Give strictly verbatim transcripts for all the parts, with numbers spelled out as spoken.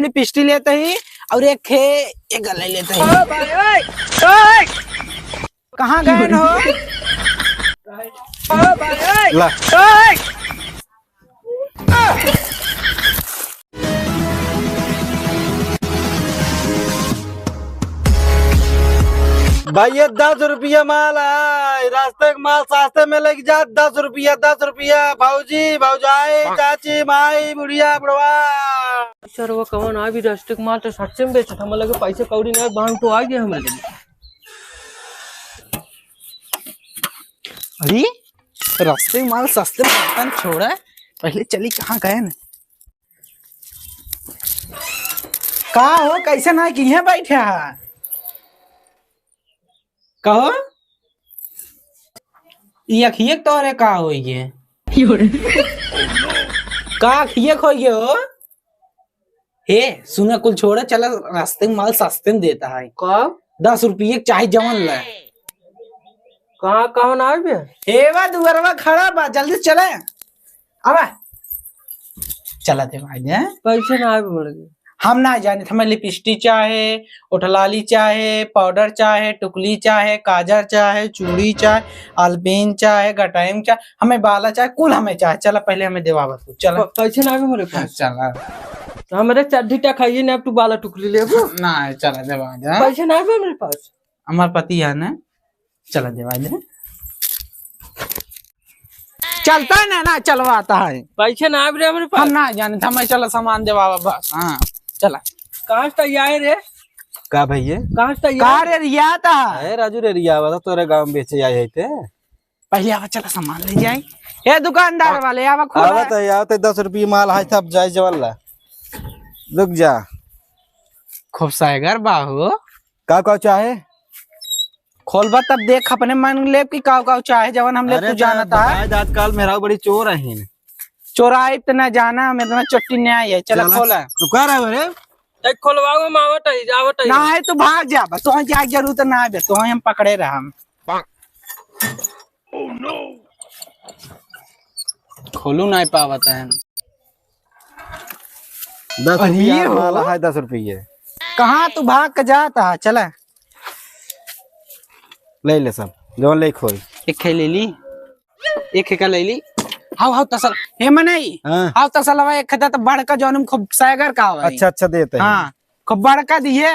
लिपस्टिक लेते ही और एक खे, एक गला लेते ही। ओ भाई, ओए, ओए। कहाँ गए हो? ओ भाई, ओए, ला। ओए। भैया, दस रुपया माल है, रास्ते के माल सस्ते में लेके जा। दस रुपया, दस रुपया। भौजी, भौजाई, चाची, माई, बुढ़िया, बुढ़वा। सरवा कवन आ भी रास्ते के माल तो सस्ते में बेचत, हमें लगे पैसे कौड़ी ना, बांग तो आ गया हमें लगे। अरे, रास्ते के माल सस्ते में बेचत, छोड़ा, पहले चली कहाँ गए न। का हो, कैसे ना कि यहाँ बैठे है? कहो, ई अखिए के तोरे का होइगे? का अखिए के होइगे हो? हे, सुना, कुल छोड़ा, चला, रास्ते में माल सस्ते में देता है। का? दस रुपये के चाहे जवन ले। कहाँ, कहाँ ना आवे? हे बा, दुअरवा खड़ा बा, जल्दी से चले। आवा। चला दे भाई, हैं? पैसे ना आवे बोल के। हम ना जाने, हमें लिपस्टिक चाहे, ओठलाली चाहे, पाउडर चाहे, टुकली चाहे, काजर चाहे, चूड़ी चाहे, आलपेन चाहे, गटाइम चाहे, हमें बाला चाहे, कुल हमें चाहे। चला, पहले हमें देवावा तू, चला। प-, पैसे ना आवे हमरे पास। चला। तो हमरे चड्ढी टा खाइए ना, अब तू बाला टुकली लेबू? ना, चला देवा दे। पैसे ना आवे हमरे पास। हमार पति है ना, चला देवा दे। चलता है ना, ना चलवाता है। पैसे ना आवे रे हमरे पास। हम ना जाने, हमें चला सामान देवावा बस। हाँ, चला। कहाँ से तैयार है रे? का भैया? कहाँ से तैयार? का रे रियाता? अरे राजू रे, रियावा था तोरे गाँव में बेचे आए है ते। पहले आवा, चला सामान ले जाए। ए दुकानदार वाले, आवा खोला। आवत है, आवत है, दस रुपये माल है, तब जाए जवन ला। रुक जा। खूब साइगर बाहू। का का चाहे? खोलबा तब देख, अपने मन लेब कि काव काव चाहे, जवन हम लेब। अरे तू जानता है। आज आजकल मेहरारू बड़ी चोर अहिन। चोराई त ना जाना, हम इतना चट्टी न्याय है। चला चला। खोला। तू का रहे रे? ए, खोलवाओ, हम आवत है, आवत है। ना है तो भाग जा, बस तोहन जाए जरूरत ना है, तोहन हम पकड़े रहा हम। खोलू ना पावत है। दस अरे रुपया हो। माल है, दस रुपये। कहाँ तू भाग के जाता है? चला। ले ले सब, जौन ले खोल। एक है ले ली, एक है का ले ली। हाउ, हाउ, तसल। हे मनई। हाँ। हाउ, तसलवा एक खता तो बड़का जौन में खूब साइगर का हवा है। अच्छा, अच्छा, देते हैं। हाँ, खूब बड़का दिए।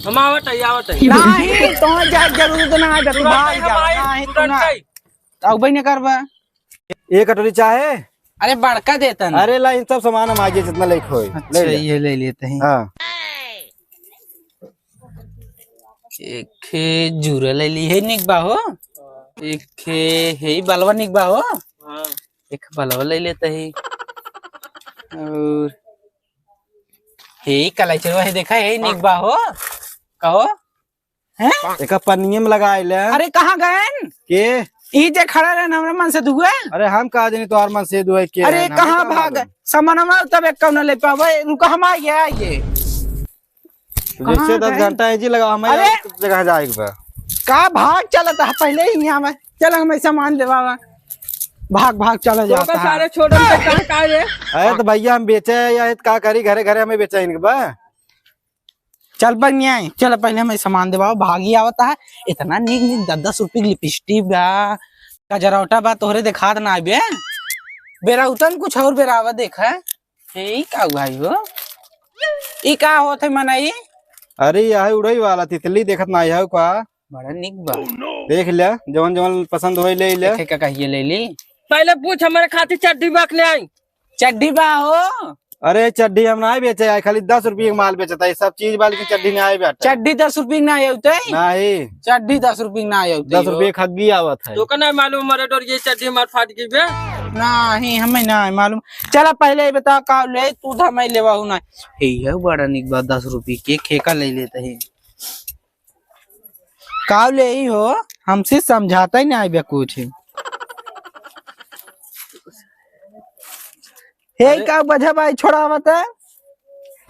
हम आवत है, आवत है। नहीं, तो जा जरूरत ना है, तू तुरंत भाग ही हम जा। आई, नहीं, तू तुरंत ना। ही। अब नहीं करबा। एक कटोरी चाहे? अरे बड़का देता ना। अरे ला, इन सब सामान हम आगे जितना लेके होए, अच्छा, ले ले। ये ले लेते हैं। हाँ। एक खे जूरा ले ली है, निक बा हो। एक खे है बलवा, निक बा हो। हाँ। एक बलवा ले लेते हैं। और हे कलाइचरवा है, देखा है, निक बा हो। कहो। हैं? एका पन्निये में लगाए ले। अरे, कहाँ गएन? के? ई जे खड़ा रहन, हमरे मन से दुए। अरे, हम का जानी तोहार मन से दुए के अरे, रहन, हमें कहाँ का भाग? मालूम? सामानवा तब एक कौनो ले पावे। रुका, हम आ गया, आइए। तो जैसे कहाँ दस गए? घंटा है जी लगा, हमें अरे! एक जगह जाएक बा। का भाग चलत है? पहले ही यहाँ में। चल, हमें सामान देवावा। भाग, भाग चला तो जाता का है। सारे छोड़न के कहाँ का ये? अरे, तो भैया, हम बेचे या का करी, घरे, घरे हमें बेचे इनके बा। चल बनिया, चल पहले हमें सामान देवाओ, भागी आवता है। इतना नीक नीक दस दस रुपये की लिपस्टिक बा, गजरौटा बा, तोहरे देखात ना आइबे। बेराउतन कुछ और बेरावा देखा। ए, ई का हुआ हो? ई का होत है मनई? अरे, यह उड़ई वाला तितली देखत ना आया हो का? बड़ा निक बा। देख ले, जवन जवन पसंद होई ले ले। देखे का कहिए ले ली। पहले पूछ हमारे खातिर चड्ढी बा के ले आई। चड्ढी बा हो? अरे चड्ढी हम ना बेचे आए, खाली दस रुपये के माल बेचता है, सब चीज बा लेकिन चड्ढी ना आए बेटा। चड्ढी दस रुपये ना आए होते? नहीं। चड्ढी दस रुपये ना आए होते दस हो। रुपये खग्गी आवत है। तो का ना मालूम हमारे डोर ये चड्ढी हमार फाट गई बे। नहीं, हमें ना मालूम। चला पहले ये बता का ले, तू तो हमें लेवा हो ना। हे, ये बड़ा निक बा, दस रुपये के खेका ले लेते हैं। का ले ही हो, हमसे समझाता ही ना आइबे कुछ। हे, अरे। का बजा भाई, छोड़ावत है?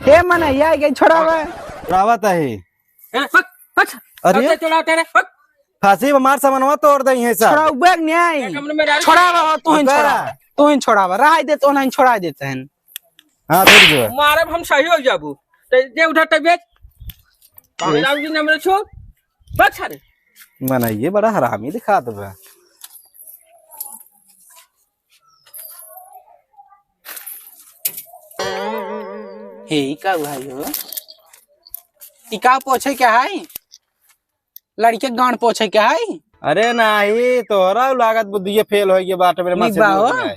हे, मनैया, ये छोड़ावा। छोड़ावत है। ए, हट, हट। अरे। हट, छोड़ावत है रे, हट। फांसी पे मार, सामानवा तोड़ दे है सब। छोड़ाउबे नहीं। देख, हमने मेरा छोड़ावा हो, तू ही ओकरा। छोड़ावा, तू ही छोड़ावा, रहाई दे तो नहीं, छोड़ाई देते हैं। हाँ, फिर जो है। मारब हम सही हो जाबू। ते दे उठा तबियत। ए। राम जी ने हमरे छो। बच रे। मना ये बड़ा हरामी दिखात बा। हे, ई का भाई हो? ई का पोछे के है? लड़के गांड पोछे के है? अरे नाही, तोहरा लागत बुद्धिये फेल होई गे बाटे मेरे निक मासे बा दूर हो। में है।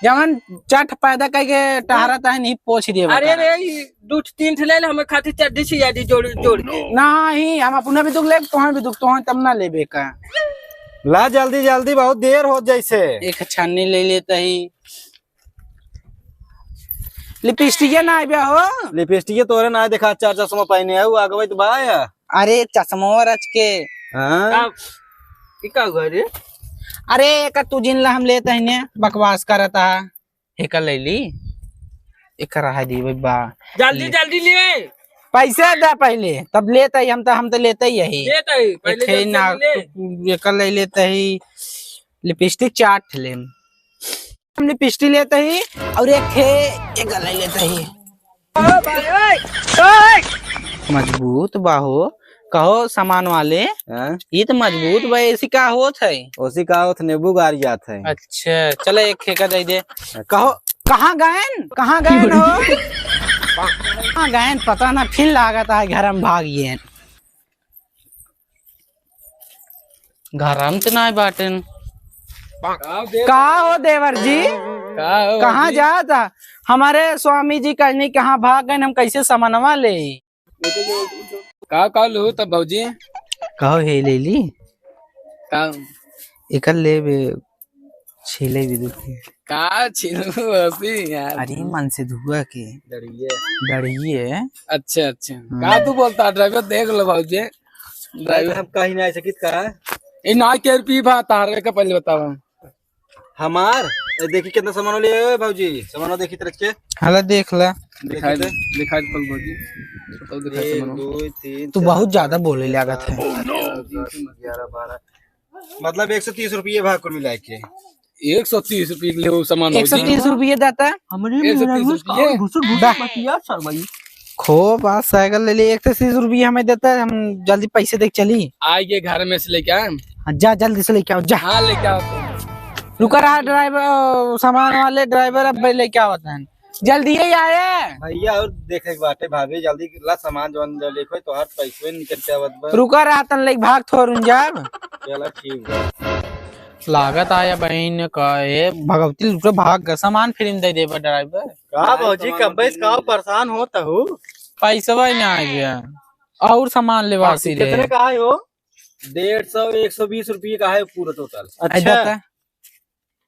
जवन चट पैदा करके टहरत है, नहीं पोछ दिए अरे बता। रे, ई दू तीन ठे ले ले, हमें खातिर चड्डी सिया दी जोड़, जोड़ के। नाही, हम अपना भी दुख लेब, तोहन भी दुख, तोहन तब ना लेबे का। ला जल्दी जल्दी, बहुत देर हो जैसे। एक छन्नी ले लेता ही। लिपस्टिक ना आइबे हो? लिपस्टिक तोरे ना देखा, चार चश्मा पहने है, वो आगवे तो बा या। अरे चश्मा रच के। हाँ। का? ई का हुआ रे? अरे एक तू जिन ला हम लेते हैं ने, बकवास करता है। एक ले ली, एक रहा दी बा। जल्दी, ले। जल्दी ले। पैसा दे पहले, तब लेते ही हम तो, हम तो लेते ही यही। लेते ही, पहले एक है जल्दी ना, ले। तू एक ले लेते ही, लिपस्टिक चार ठे ले। हम लिपस्टिक लेते ही और एक है, एक ले लेते ही। ओ भाई, ओए, ओए। मजबूत बा हो, कहो सामान वाले। हाँ? ये तो मजबूत बा, ऐसी का होत है? ओसी का होत, नींबू गार जात है। अच्छा, चलो एक ठेका दे दे। अच्छा। कहो, कहाँ गएन? कहाँ गएन हो? कहाँ गएन? पता ना, फिर लागत है घर में भाग गए। घर में तो ना बाटेन। का हो देवर जी? का हो कहाँ जी? जाता? हमारे स्वामी जी कहने कहाँ भाग गए, हम कैसे समनवा ले? का, का लू तब भौजी? कहो हे ले ली। का? एकर लेबे छीले भी दुखे। का छीलू हसी यार? अरे मन से धुआ के। डरिए। डरिए। अच्छा, अच्छा। हम्म। का तू बोलता ड्राइवर देख लो भौजी। ड्राइवर हम कहीं नहीं सकित का। ए ना के रुपये बा तारे का पहले बतावा। हमार, ए, देखी कितना सामान ले आए हो, भौजी? सामान देखी तरह के। हाला देख ला। देखी दिखाई तो। दे, दिखाई दे, भौजी। फोटो दिखाई दे, एक, मनो। दो, तीन, तू चार, बहुत ज्यादा पाँच, बोले छह, लागत सात, है। आठ, नौ, दस, ग्यारह, बारह। मतलब एक सौ तीस रुपये भाग कुल मिला के। एक सौ तीस रुपये के लिए वो सामान हो एक सौ तीस रुपये देता है। हमरे एक सौ तीस मेहरारू रुपये। और घुसुर घुसुर बा। बतिया सर भाई। खो बा, साइकिल ले ले, एक सौ तीस रुपये हमें देता है, हम जल्दी पैसे दे के चली। आइए घर में से लेके आए। हाँ, जा जल्दी से लेके आओ, जा। हाँ, लेके आओ तो। रुका रहा ड्राइवर, सामान वाले ड्राइवर, अब लेके आवत हैं, जल्दी ही आए। भैया और देखे के बाटे भाभी, जल्दी ला सामान जवन जो लेके तो हर पैसे निकल के आवत बा। रुका रहा तन लेके भाग थोरुन जाब। चला ठीक बा। लागत आया बहिन का, ए भगवती लुटे भाग ग, सामान फ्री में दे देबा ड्राइवर। का भौजी, कब्बे से का परेशान होत हऊ? पैसवा ही ना आ गया, और सामान लेवासी रहे। कितने का है हो? डेढ़ सौ, एक सौ बीस रुपये का है पूरा टोटल। अच्छा।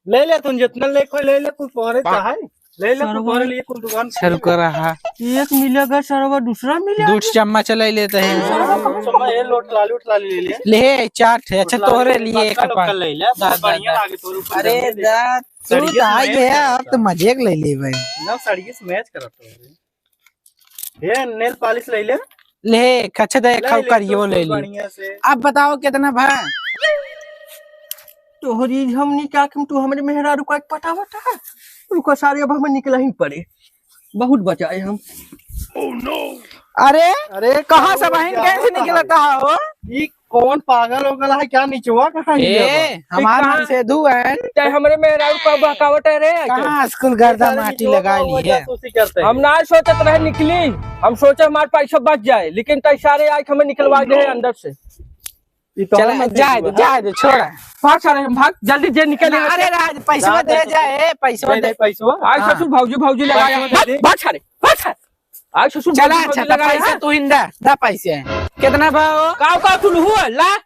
ले ले, तुम जितना ले कोई ले ले, कुल तोहरे का है। ले ले, कुल तोहरे लिए, कुल दुकान। चल कर रहा। एक मिलेगा सरवा, दूसरा मिलेगा। दो चम्मच ले लेते हैं। सरवा, कम से कम ये लोट लाली, उठ लाली ले ले। ले, चार ठे, अच्छा, उठ लाली तोहरे लिए एक पक्का पान। लोकल ले ले, बहुत दा, दा, बढ़िया दा। लागे तोहरे ऊपर अरे जमे ले। दा, तू सड़िए दाई से है, मैच अब तो मजे के ले ले भाई। ना, सड़िए से मैच करत हो। ये नेल पालिश ले ले। ले, कच्छे दे, ले खाओ ले, करियो तू ले ले। बढ़िया से। अब बताओ कितना भा? तोहरी हमनी का, तुम तू हमरे मेहरारू का पटावत है? रुको सारे, अब हमें निकला ही पड़े, बहुत बचाए हम। अरे, अरे, कहाँ से बहिन, कैसे निकलता है हो? ई कौन पागल हो गया है, क्या निचवा कहाँ ए, गिरा बा? हमार नाम सेधु है। चाहे हमरे मेहरारू का बहकावट है रे। कहाँ स्कूल गर्दा माटी लगा ली है? हम ना सोचत रहे निकली, हम सोचे हमार पैसा बच जाए, लेकिन तै सारे आके हमें निकलवा दे अंदर से। ई तो चला, हम जाए दे, जाए दे, छोड़ा। भाग सारे, हम भाग, जल्दी जे निकल। अरे राज, पैसा दे जाए, पैसा दे। पैसा। आज हाँ। ससुर भौजी, भौजी लगा। पैसा दे। भाग सारे, भाग सारे। आज ससुर चला, भौजी, अच्छा, भौजी लगा पैसा है। तू ही दा, दा पैसे। कितना भाव? काव का तू हुआ, ला।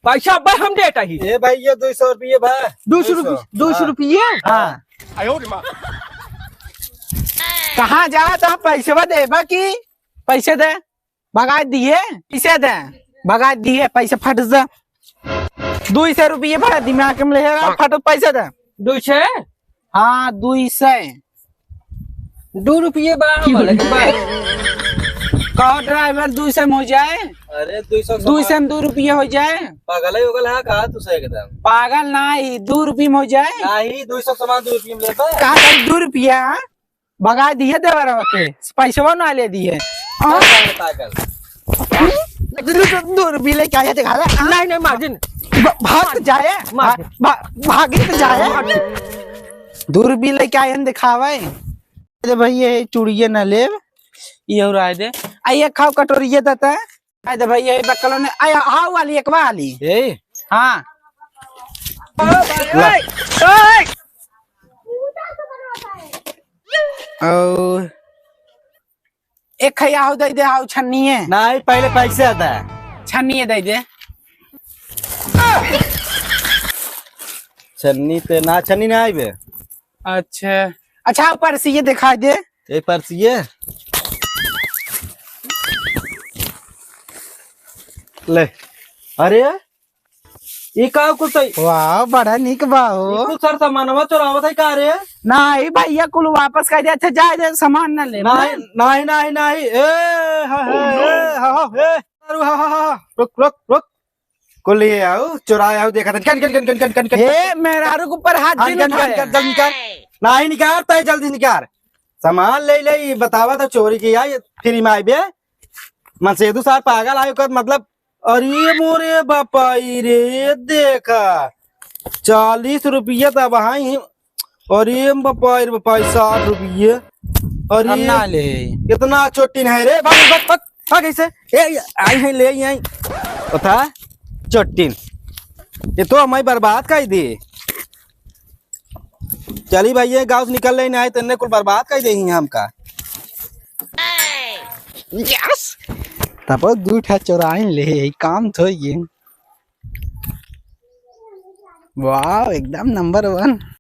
पैसा अब हम देता ही। ए भाई, ये दो सौ रुपये बा। दो सौ रुपये, दो सौ हाँ। रुपये? हाँ। कहाँ जा तो पैसा देबा की? पैसे दे। भगा दिए, पैसे दे। भगा दिए, पैसे फट से। दो सौ रुपये भरा दिमाग में ले, फट पैसे दे। दो सौ? हाँ, दो सौ। दो रुपये बा, हमारे बा। कहो ड्राइवर, दुइ सौ में हो जाए। अरे, दुइ सौ दुइ सौ में दुइ रुपया हो जाए। पागल है, उगल है का तू से एकदम? पागल नाही, दुइ रुपया में हो जाए। नाही, दुइ सौ सामान दुइ रुपया में लेबे। का भाई, दुइ रुपया? भगा दिए देवरवा के, पैसवा ना ले दिए। हाँ? पागल, पागल। दुइ, दुइ, दुइ रुपया लेके आया, देखा रहा। नाही, नाही, मार्जिन। भ-, भाग जाए। मार्जिन। भा-, भा-, भागित जाए। मार्जिन। दुइ रुपया लेके आए, दिखावे। अरे भाई, ये चूड़िए ना लेब। ये और आए दे। आ, ये खाओ कटोरिए देता है। आए दे भाई, ये बकलो ने। आ, हाउ वाली, एक वाली। ए? हाँ। ला। और एक है, हाउ दे दे, हाउ छन्निए। नाही, पहले पैसे आता है। छन्निए दे दे। छन्नी ते ना, छन्नी ना आइबे। अच्छा, अच्छा, पर्सिए दिखाई दे। ए पर्सिए। ले। अरे, ई का कुल तई? वाह, बड़ा निक बा हो। ई कुल सर सामानवा चोरावत है का रे? नाही भैया, कुल वापस कर दे। अच्छा, जाए दे, सामान ना ले। नाही, नाही, नाही, नाही। ए, हा, हा, ए, हा, हा, ए। अरे, हा, हा, हा, हा। रुक, रुक, रुक। कुल लिए आऊ, चोराए आऊ, देखा था। निकाल, निकाल, निकाल, निकाल, निकाल, निकाल। ए, मेहरारू के ऊपर हाथ हाँ, जिन निकाल, निकाल, उठाए। निकाल, जल्दी निकाल। नाही निकाल, तय जल्दी निकाल। सामान ले ले, ई बतावा था चोरी किया, ये फ्री में आइबे। मन से दू सार पागल आयो कर, मतलब, अरे मोरे बापाई रे, देखा, चालीस रुपया तब हाई। अरे बापाई रे बापाई, साठ रुपये। अरे हम ना ले। कितना चोटिन है रे, भाग, भाग, भाग, भाग ऐसे। ए, आई है, ले आई। कथा चोटिन, ये तो हमारी बर्बाद कर दी। चली भाई, ये गाँव से निकल ले, नाही तो इन्हें कुल बर्बाद कर दे ही हमका। यस, तब दू ठा चोराइन ले, काम तो ये। वाह, एकदम नंबर वन।